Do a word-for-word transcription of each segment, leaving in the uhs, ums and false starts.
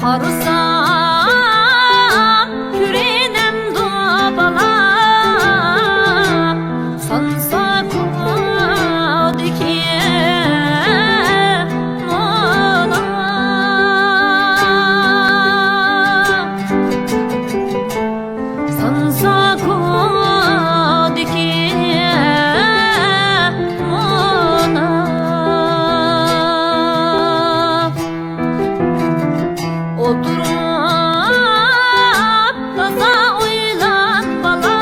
قارىسام، كۆرۈنەمدۇ بالا، سانسا كودىكى مانا. سانسا كودىكى مانا. ئولتۇرۇپ تازا ئويلان بالا،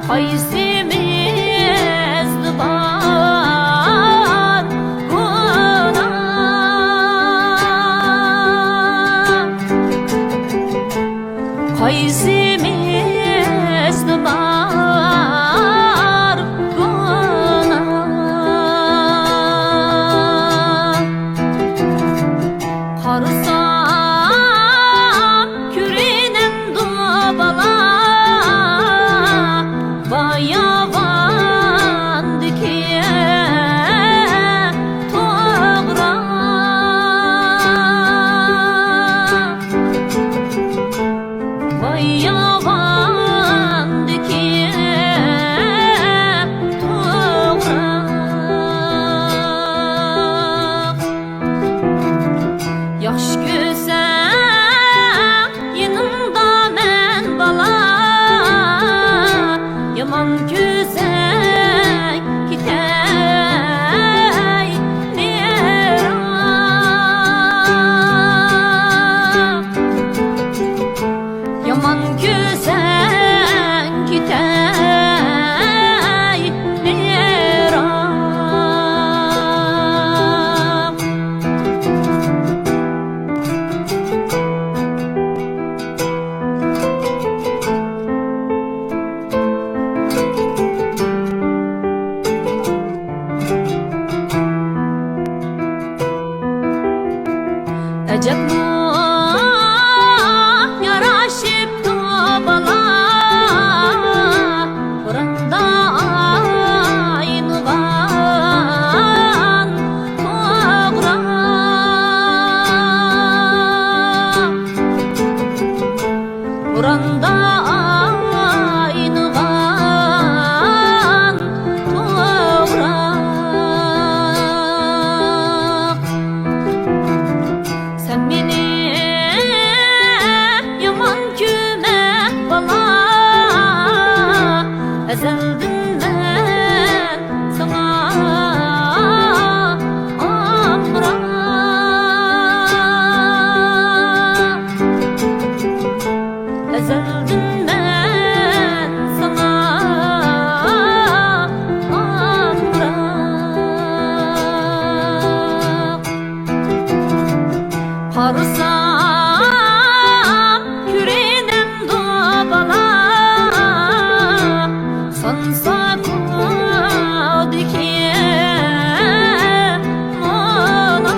قايسىمىزدا بار گۇناھ؟ قايسىمىزدا بار گۇناھ؟ قارىسام، كۆرۈنەمدۇ بالا، باياۋاندىكى توغراق. باياۋاندىكى توغراق. ياخشى كۆرسەڭ يېنىڭدا مەن بالا، يامان كۆرسەڭ كېتەي نېرىراق. يامان كۆرسەڭ كېتەي نېرىراق. ئەجەبمۇ يارىشىپتۇ بالا، بوراندا ئاينىغان توغراق. بوراندا ئاينىغان توغراق. سەن مېنى يامان كۆرمە بالا، ئەزەلدىن مەن ساڭا ئامراق. ئەزەلدىن مەن ساڭا ئامراق. قارىسام، كۆرۈنەمدۇ بالا، سانساكودىكى مانا.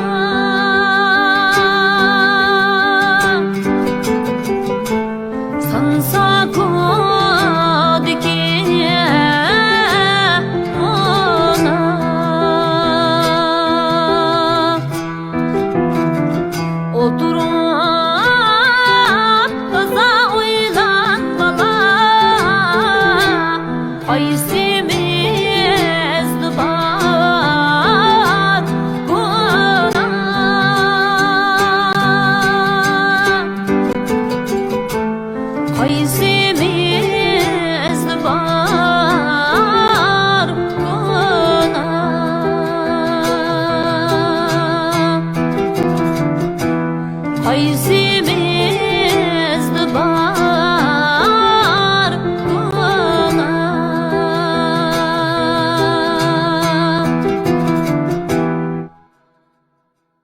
سانساكودىكى مانا. ئولتۇرۇپ تازا ئويلان بالا، قايسىمىزدا بار گۇناھ؟ قايسىمىزدا بار گۇناھ؟ قايسى